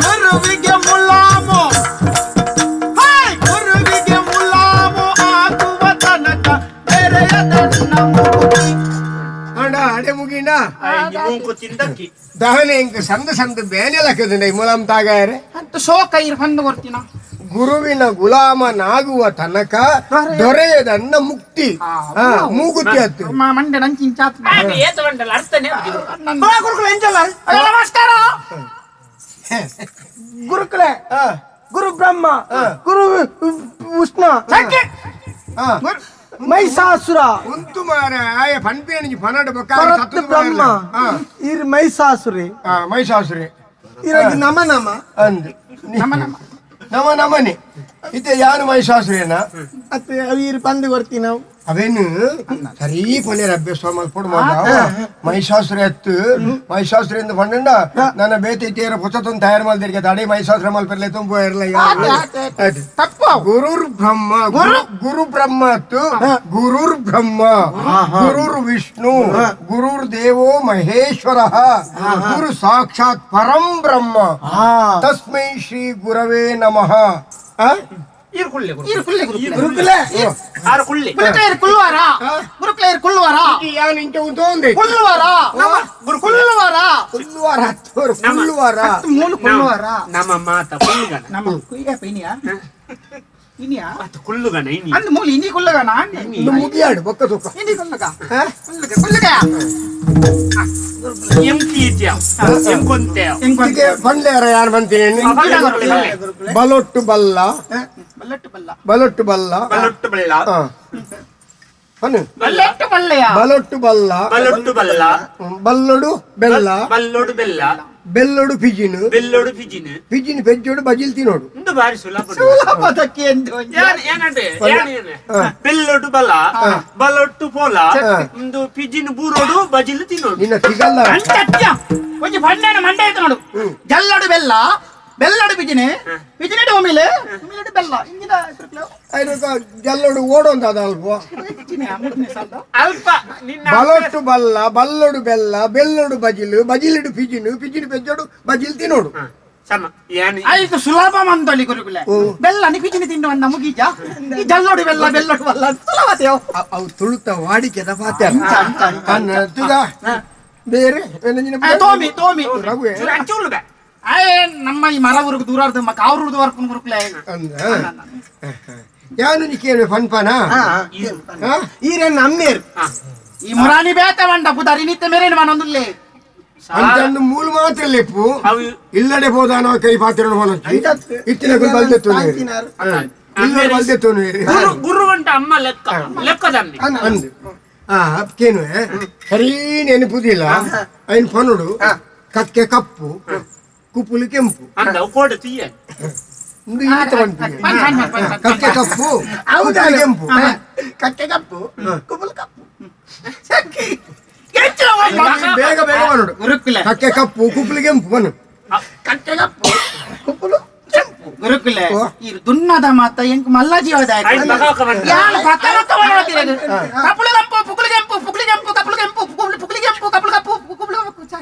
ಗುರುವಿಗೆ ಮುಲಾಮು, ಗುರುವಿಗೆ ಮುಲಾಮು ಆಗುವ ತನಕ ಬೆರೆಯದನ್ನ ಮುಗುತಿ. ಅಂಡ ಅಡೆ ಮುಗಿಂಡ. ಮೂಕು ತಿಂದಕ್ಕಿ. ದಹನೆ ಇಂಕ ಸಂದ ಸಂದ ಬೇನೆ ಲಕ್ಕದಂಡ ಈ ಮುಲಾಮ್ ತಾಗಾಯರೆ. ಅಂತ ಶೋಕ ಇರ್ ಹೊಂದು ಕೊಡ್ತೀನ. ಗುರುವಿನ ಗುಲಾಮನಾಗುವ ತನಕ ದೊರೆಯದನ್ನ ಮುಕ್ತಿ. ಮೂಗುತಿ ಹತ್ತು. ಮಂಡೆ ನಂಚಿಂಚಾತ್. ಏತ ಬಂಡಲ್ಲ ಅರ್ಥನೇ. ಗುರುಕುಲ ಎಂಜಲ್ಲ, ನಮಸ್ಕಾರ ಗುರುಕುಲೆ. ಗುರು ಬ್ರಹ್ಮ, ಗುರು ಉಷ್ಣ, ಮೈಸಾಸುರ. ಉಂತು ಮಾರ ಆಯ ಪನ್ಪೇಣಿಗೆ ಪನಡು. ಭರತ್ ಬ್ರಹ್ಮ ಇರ್ ಮೈಸಾಸುರಿ. ಮೈಸಾಸುರಿ. ಇರಗಿ ನಮ ನಮ. ಅಂದು ನಮ ನಮ ನಮನೆ ಇತ್ತೆ ಯಾನು ಮೈಸಾಸುರೇನ? ಅತ್ತೆ ಅವು ಇರ್ ಬಂದು ಕೊಡ್ತೀನಿ ನಾವು. ಅವೇನು ಸರಿ ಪೊನೇರ ಅಭ್ಯಾಸ ಮಲ್ಪೊಡು ಮಗ. ಮಹಿಷಾಸುರ ಎತ್ತು ಮಹಿಷಾಸುರ ಎಂದು ಪಂಡ ನನ್ನ ಬೇತೆ ತೇರ ಪುಸ್ತಕ ತಯಾರು ಮಲ್ದಿರ್ಗೆ ತಡೆ ಮಹಿಷಾಸುರ ಮಲ್ಪೆರ್ಲೆ ತುಂಬ ಇರಲ್ಲ. ತಪ್ಪು. ಗುರುರ್ ಬ್ರಹ್ಮ, ಗುರು ಗುರು ಬ್ರಹ್ಮ ಅತ್ತು, ಗುರುರ್ ಬ್ರಹ್ಮ ಗುರುರ್ ವಿಷ್ಣು ಗುರುರ್ ದೇವೋ ಮಹೇಶ್ವರ ಗುರು ಸಾಕ್ಷಾತ್ ಪರಂ ಬ್ರಹ್ಮ ತಸ್ಮೈ ಶ್ರೀ ಗುರವೇ ನಮಃ. ಆ? ಇರು ಕುಳ್ಳೆ. ಇರು ಕುಳ್ಳೆ ಗುರುಕುಲೆ. ಗುರುಕುಲೆ. ಆರು ಕುಳ್ಳೆ. ಗುರುಕುಲೆ ಇರು ಕುಳ್ಳುವಾರ, ಗುರುಕುಲೆ ಇರು ಕುಳ್ಳುವಾರ. ಯಾನ್ ಇಂಚ ಉಂಟು. ಕುಳ್ಳುವಾರ, ಕುಳ್ಳುವಾರ. ಕುಳ್ಳುವಾರ ಹತ್ತೋರು ಕುಳ್ಳುವಾರ. ಮೂಲು ಕುಳ್ಳುವಾರ. ನಮ್ಮ ಮಾತ ಕುಳ್ಳುಗನ. ನಮ್ಮ ಕುಯ್ಯ ಇನಿಯಾ ಇನಿಯಾ. ಮಾತ ಕುಳ್ಳುಗನ ಇನಿ. ಅಂದ್ ಮೂಲು ಇನಿ ಕುಲ್ಲಗನ. ಇನ್ನು ಮುಗಿಯಾಡು ಬೊಕ್ಕ ಸುಖ. ಇನಿ ಕುಲ್ಲಗ, ಕುಲ್ಲಗ ಕುಲ್ಲಗ. ಎಂ ಕೀತ್ಯ ಎಂ ಕೊಂತೆ. ಇದಕ್ಕೆ ಪಂಡ್ಲೇರ ಯಾರು ಬಂತೀನಿ. ಬಲೊಟ್ಟು ಬಲ್ಲ. ಬಲ್ಲಟ್ಟು ಬಲ್ಲ. ಬಲೊಟ್ಟು ಬಲ್ಲ. ಬಲೊಟ್ಟು ಬಲ್ಲ. ಹಾ. ಅನು. ಬಲ್ಲಟ್ಟು ಬಲ್ಲೆಯ. ಬಲೊಟ್ಟು ಬಲ್ಲ. ಬಲೊಟ್ಟು ಬಲ್ಲ. ಬಲ್ಲೊಡು ಬೆಲ್ಲ. ಬಲ್ಲೊಡು ಬೆಲ್ಲ. ಬೆಲ್ಲೊಡು ಪಿಜಿನು. ಬೆಲ್ಲೊಡು ಪಿಜಿನ. ಪಿಜಿನ ಪೆಜ್ಜೋಡು ಬಜಿಲ್ ತಿನ್ನೋಡು. ಒಂದು ಬಾರಿ ಸುಲಭ. ಸುಲಭದಕ್ಕೆ ಎಂದು. ಏನಂటే ಏನ್ ಬೆಲ್ಲೊಡು ಬಲ, ಬಲೊಟ್ಟು ಪೋಲ, ಒಂದು ಪಿಜಿನ ಬೂರೋಡು ಬಜಿಲು ತಿನ್ನೋಡು. ನಿನ್ನ ತಿಗಲ್ಲ. ಅಂಚತ್ಯ ಒಂಜಿ ಪಣ್ಣನ ಮಂಡೆ ಆಯ್ತು ನೋಡು. ಜಲ್ಲಡು ಬೆಲ್ಲ, ಬೆಲ್ಲಡು ಬಿಜಿನೆ, ಬಿಜಿನೆಡು ಒಮಿಲೆ, ಒಮಿಲೆಡು ಬೆಲ್ಲ ಇಂಜಿನ. ಜಲ್ಲೊಡು ಓಡೊಂದು ಅದ ಅಲ್ಪ. ಅಲ್ಪ ನಿನ್ನ. ಬಲೊಟ್ಟು ಬಲ್ಲ, ಬಲ್ಲೊಡು ಬೆಲ್ಲ, ಬೆಲ್ಲೊಡು ಬಜಿಲು, ಬಜಿಲಿಡು ಪಿಜಿನು, ಪಿಜಿನು ಪೆಜ್ಜೋಡು ಬಜಿಲ್ ತಿನ್ನೋಡು. ಸಮ ಏನು? ಆಯ್ತು, ಸುಲಭ ಮಂದೊಲಿ ಗುರುಕುಲೆ. ಬೆಲ್ಲ ನಿ ಪಿಜಿನಿ ತಿಂಡು ಅಂದ ಮುಗೀಜ. ಈ ಜಲ್ಲೋಡು ಬೆಲ್ಲ, ಬೆಲ್ಲೋಡು ಬಲ್ಲ ಸುಲಭ ದೇವ್. ಅವು ತುಳುತ ವಾಡಿಕೆದ ಪಾತ್ಯ. ಬೇರೆ ಏನಂಜಿನ? ತೋಮಿ ತೋಮಿ. ರಘುವೆ. ಚೂರು ಬೇ. ಆಯ್ ನಮ್ಮ ಈ ಮರ ಊರಿಗೆ ದೂರಾರ್ದು ಕಾವ್ರೂರ್ದು ವರ್ಪುನ ಗುರುಕುಲೆ. ಅಂದ ಯಾನು ನೀ ಕೇಳುವೆ ಫನ್ಪಾನ? ಈರೇ ನಮ್ಮೇರು. ಈ ಮುರಾನಿ ಬೇತ వంಡ ಬುದಾರಿ ನಿತ್ಯ ಮೇರೇನು ಮನೊಂದುಲ್ಲೇ. ಅಂತಂದು ಮೂಲ ಮಾತ್ರ ಲೆಪ್ಪು. ಅವು ಇಲ್ಲಡೆ ಹೋದಾನ ಕೈ ಪಾತ್ರ ಇತ್ತಿನ ಬಲ್ದೆತ್ತು ಇಲ್ಲಡೆ ಬಲ್ದೆತ್ತು. ಗುರು ಗುರು ಗಂಟ ಅಮ್ಮ ಲೆಕ್ಕ ಲೆಕ್ಕದಮ್ಮಿ. ಅಂದು ಆ ಕೇನು ಸರಿ ನೆನಪುದಿಲ್ಲ. ಐನ್ ಪನುಡು ಕಕ್ಕೆ ಕಪ್ಪು ಕುಪ್ಪುಲು ಕೆಂಪು. ಅಂದ ಕೋಡೆ ತೀಯ. ಇಂದು ಇನ್ನಿತ ಪನ್ಪಿ ಕಕ್ಕೆ ಕಪ್ಪು ಕುಪ್ಪುಲು ಕೆಂಪು. ಕಕ್ಕೆ ಕಪ್ಪು ಕುಬುಲ್ ಕಪ್ಪು. ಬೇಗ ಬೇಗ ಪನುಡು. ಗುರುಕುಲೆ. ಕಕ್ಕೆ ಕಪ್ಪು ಕುಪ್ಪುಲು ಕೆಂಪು ಪನು. ಕಕ್ಕೆ ಕಪ್ಪು ಕುಪ್ಪುಲು ಕೆಂಪು. ಗುರುಕುಲೆ, ಈ ದುನ್ನದ ಮಾತ ಎಂಕ್ ಮಲ್ಲ ಜೀವದ. ಐದು ಬಗಾಕ ಬಂದ. ಯಾನ ಪಕ್ಕ ಪಕ್ಕ ಮಾಡೋದಿರೋದು. ಕಪ್ಪುಳು ಕೆಂಪು ಪುಕ್ಳು ಕೆಂಪು ಪುಕ್ಳು ಕೆಂಪು ಕಪ್ಪುಳು ಕೆಂಪು ಪುಕ್ಳು ಪುಕ್ಳು ಕೆಂಪು ಕಪ್ಪುಳು ಕಪ್ಪು ಪುಕ್ಳು ಪುಕ್ಳು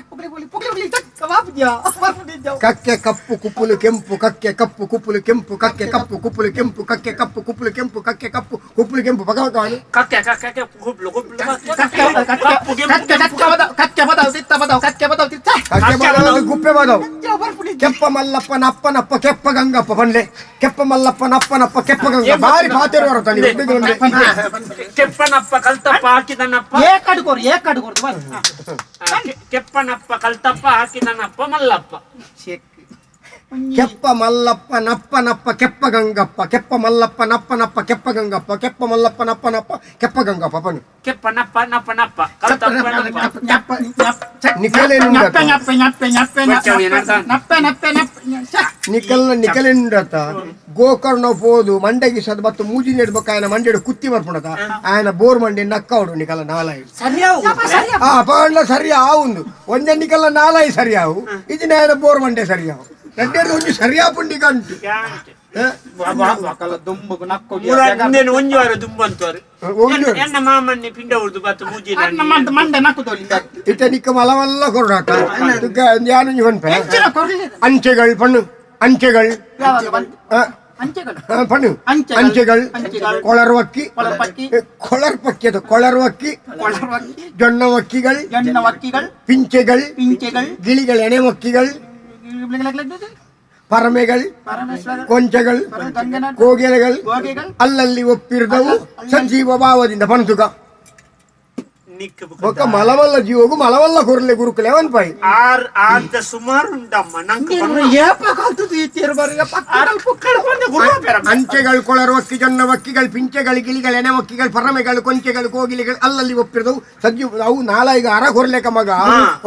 ಪುಕ್ಳು ಪುಕ್ಳು ಪುಕ್ಳು ಕಬಾಬ್ದ್ಯಾ ಬರ್ಪುಡಿದ್ಯಾ. ಕಕ್ಕೆ ಕಪ್ಪು ಕುಪ್ಪುಲು ಕೆಂಪು ಕಕ್ಕೆ ಕಪ್ಪು ಕುಪ್ಪುಲು ಕೆಂಪು ಕಕ್ಕೆ ಕಪ್ಪು ಕುಪ್ಪುಲು ಕೆಂಪು ಕಕ್ಕೆ ಕಪ್ಪು ಕುಪ್ಪುಲು ಕೆಂಪು ಕಕ್ಕೆ ಕಪ್ಪು ಕುಪ್ಪುಲು ಕೆಂಪು ಪಕ ಪಕ ಅನು. ಕಕ್ಕೆ ಕಕ್ಕೆ ಕೆಂಪು ಕುಬ್ಲು ಕುಬ್ಲು ಕಕ್ಕೆ ಕಪ್ಪು ಕೆಂಪು. ಕಕ್ಕೆ ಕಕ್ಕೆ ಬದವ್ ಕಕ್ಕೆ ಬದವ್ ತಿತ್ತ ಬದವ್ ಕಕ್ಕೆ ಬದವ್ ತಿತ್ತ. ಕಕ್ಕೆ ಬದವು ಗುಪ್ಪೆ ಬದವು. ಬರ್ಪುಡಿದ್ಯಾ. ಕೆಪ್ಪ ಮಲ್ಲಪ್ಪ ನಪ್ಪ ನಪ್ಪ ಕೆಪ್ಪ ಗಂಗಪ್ಪ ಪಂಡ್ಲೆ. ಕೆಪ್ಪ ಮಲ್ಲಪ್ಪ ನಪ್ಪ ನಪ್ಪ ಕೆಪ್ಪ ಗಂಗ ಬಾರಿ ಪಾತೆರು ಬರುತ್ತಾನೆ ಒಂದೇ. ಕೆಪ್ಪನಪ್ಪ ಕಲ್ತಪ್ಪ ಹಾಕಿದನಪ್ಪ. ಏ ಕಡುಗೋರು ಏ ಕಡುಗೋರು ಬರ್. ಕೆಪ್ಪನಪ್ಪ ಕಲ್ತಪ್ಪ ಹಾಕಿದನಪ್ಪ ಮಲ್ಲಪ್ಪ. ಕೆಪ್ಪ ಮಲ್ಲಪ್ಪ ನಪ್ಪ ನಪ್ಪ ಕೆಪ್ಪ ಗಂಗಪ್ಪ ಕೆಪ್ಪ ಮಲ್ಲಪ್ಪ ನಪ್ಪ ನಪ್ಪ ಕೆಪ್ಪ ಗಂಗಪ್ಪ ಕೆಪ್ಪ ಮಲ್ಲಪ್ಪ ನಪ್ಪ ನಪ್ಪ ಕೆಪ್ಪ ಗಂಗಪ್ಪ ಪನು. ಕೆಪ್ಪನಪ್ಪ ನಪ್ಪ ನಪ್ಪ ಕಲ್ತಪ್ಪ ನಪ್ಪ. ನಿಖಲೇನುಂಡತ. ನಪ್ಪೆ ನಪ್ಪೆ ನಪ್ಪೆ. ನಿಕಲ್ ನಿಕಲೆಂಡತ ಗೋಕರ್ಣ ಪೋದು ಮಂಡೆಗೆ ಸದ್ ಬತ್ತು ಮೂಜಿ ನೆಡ್ಬೇಕು. ఆయన ಮಂಡೆಡು ಕುತ್ತಿ ಬರ್ಪುಂಡತ ఆయన ಬೋರ್ ಮಂಡೆ ನಕ್ಕವಡು ನಿಕಲ ನಾಲಾಯಿ. ಸರಿಯಾವು. ಆ ಪಾಂಡ ಸರಿ ಆವುಂದು ಒಂಜೆ ನಿಕಲ ನಾಲಾಯಿ ಸರಿಯಾವು ಇದಿನ ఆయన ಬೋರ್ ಮಂಡೆ ಸರಿಯಾವು ರಡ್ಡೆರ್ದು ಒಂಜಿ ಸರಿಯಾ ಪುಂಡಿ ಗಂಟು. ದುಂಬುಗು ನಕ್ಕು ಇಂದೇನು ಒಂಜಿ ವಾರ ದುಂಬಂತವರು. ಒಂಜಿ ವಾರ. ಎನ್ನ ಮಾಮನ್ನೆ ಪಿಂಡ ಉರ್ದು ಬತ್ತು ಮೂಜಿ. ಮಂಡ ಮಂಡೆ ನಕ್ಕು ತೋಲಿ. ಇತ್ತ ನಿಕ್ಕ ಮಲವಲ್ಲ ಕೊರಡಾಟ ಯಾನು ಪನ್ಪೆ. ಎಂಚಿನ ಕೊರ್ಲಿ? ಅಂಚೆಗಳು ಪಣ್ಣು, ಅಂಚೆಗಳು. ಯಾವಾಗ ಬಂತು? ಆ, ಅಂಚೆಗಳು. ಆ, ಪಣ್ಣು. ಅಂಚೆಗಳು. ಅಂಚೆಗಳು. ಅಂಚೆಗಳು. ಕೊಳರ್ವಕ್ಕಿ. ಕೊಳರ್ಪಕ್ಕಿ. ಕೊಳರ್ಪಕ್ಕಿ ಅದು ಕೊಳರ್ವಕ್ಕಿ. ಕೊಳರ್ವಕ್ಕಿ. ಜೊಣ್ಣವಕ್ಕಿಗಳು. ಜೊಣ್ಣ ವಕ್ಕಿಗಳು. ಪಿಂಚೆಗಳು. ಪಿಂಚೆಗಳು. ಗಿಳಿಗಳ ಎಣೆಮಕ್ಕಿಗಳು. ಪರಮೆಗಳು. ಪರಮೇಶ್ವರ. ಕೊಂಚಗಳು. ಗಂಗನ. ಕೋಗಿಲೆಗಳು. ಗೋಗೆಗಳು. ಅಲ್ಲಲ್ಲಿ ಒಪ್ಪಿರಿದವು ಸಜೀವ ಭಾವದಿಂದ ಪಂತುಕ. ನಿಕ್ಕ. ಬೊಕ್ಕ ಮಲವಲ್ಲ ಜೀವಗು ಮಲವಲ್ಲ ಕೊರ್ಲೆ ಗುರುಕುಲೆ ಪೈ. ಆರ್ ಆರ್ದ ಸುಮಾರು ಉಂಡಮ್ಮ ನಂಗೆ. ಏಪ ಕಲ್ತದ್ದು ಈ ತೀರ್ಮಾನ ಪಕ್ಕಡಲ್ ಪುಕ್ಕಡ ಬಂದೆ ಗುರು. ಅಂಚೆಗಳು, ಕೊಳರ್ವಕ್ಕಿ, ಜೊನ್ನವಕ್ಕಿಗಳು, ಪಿಂಚೆಗಳು, ಗಿಳಿಗಳು, ಎಣೆಮಕ್ಕಿಗಳು, ಪರಮೆಗಳು, ಕೊಂಚೆಗಳು, ಕೋಗಿಲೆಗಳು ಅಲ್ಲಲ್ಲಿ ಒಪ್ಪಿರಿದವು ಸಜೀವ. ಅವು ನಾಲಾಯಿಗ ಅರ ಕೊರ್ಲೆಕ ಮಗ.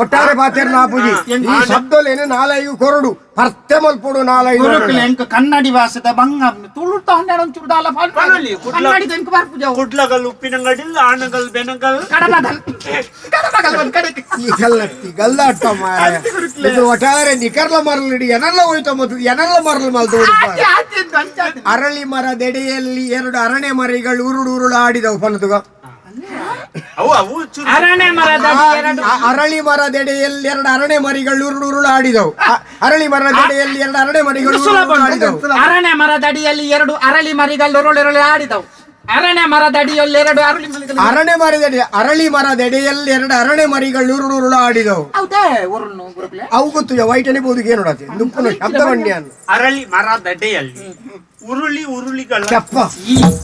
ಒಟ್ಟಾರೆ ಪಾತೇರ್ ನಾಪುಜಿ ಈ ಶಬ್ದಲೇನೆ. ನಾಲಾಯಿಗು ಕೊರಡು ಪರ್ತೆ ಮಲ್ಪೊಡು ನಾಲಾಯಿ. ಗುರುಕುಲೆ ಎಂಕ್ ಕನ್ನಡಿ ಭಾಷೆದ ಬಂಗ ತುಳು ತಾಂಡ ಒಂಚೂರು ದಾಲ. ಪನೊಲಿ, ಕುಡ್ಲ. ಕನ್ನಡಿ ಎಂಕ್ ಬರ್ಪುಜ. ಕುಡ್ಲಗಲ್ ಉಪ್ಪಿನಂಗಡಿಲ್ ಆನಗಲ್ ಬೆನಗಲ್. ಕಡಮಗಲ್ ಕಡಮಗಲ್ ಒಂದ್ ಕಡೆಗೆ. ಈ ಗಲ್ಲತ್ತಿ ಗಲ್ಲಾಟ ಮಾರ್ರೆ. ಇದು ಒಟ್ಟಾರೆ ನಿಕರ್ಲ ಮರಳಿಡಿ ಎನಲ್ಲ ಹೋಯ್ತ ಮತ್ತು ಎನಲ್ಲ ಮರಳು ಮಲ್ತು. ಆಚೆ ಆಚೆ ಅಂತ ಅಂಚಾತೆ. ಅರಳಿ ಮರದೆಡೆಯಲ್ಲಿ ಎರಡು ಅರಣೆ ಮರಿಗಳು ಉರುಳು ಉರುಳು ಆಡಿದವು ಪನತುಗ. ಅವು ಅವು ಚುರು. ಅರಣೆ ಮರದ ಎರಡು ಅರಳಿ ಮರದೆಡೆಯಲ್ಲಿ ಎರಡು ಅರಣೆ ಮರಿಗಳು ಉರುಳು ಉರುಳು ಆಡಿದವು. ಅರಳಿ ಮರದೆಡೆಯಲ್ಲಿ ಎರಡು ಅರಣೆ ಮರಿಗಳು ಉರುಳು ಸುಲಭ ಉರುಳು ಉಂಟು. ಆಡಿದವು. ಅರಣೆ ಮರದಡಿಯಲ್ಲಿ ಎರಡು ಅರಳಿ ಮರಿಗಳು ಉರುಳುರುಳು ಆಡಿದವು. ಅರಣೆ ಮರದಡಿಯಲ್ಲಿ ಎರಡು ಅರಳಿ ಮರಿಗಳು. ಅರಣೆ ಮರದೆಡೆ, ಅರಳಿ ಮರದೆಡೆಯಲ್ಲಿ ಎರಡು ಅರಣೆ ಮರಿಗಳು ಉರುಳು ಉರುಳು ಆಡಿದವು. ಹೌದೇ ಉರುಳು ಗುರುಕುಲೆ? ಅವು ಗೊತ್ತು ವೈಟನೆ ಬೋದಿಗೆ ನೋಡತ್ತೆ ನುಪ್ಪುನ ಶಬ್ದ ಬಂಡಿ ಅನ್ನು. ಅರಳಿ ಮರದಡೆಯಲ್ಲಿ ಉರುಳಿ ಉರುಳಿಗಳ ಚಪ್ಪ. ಈ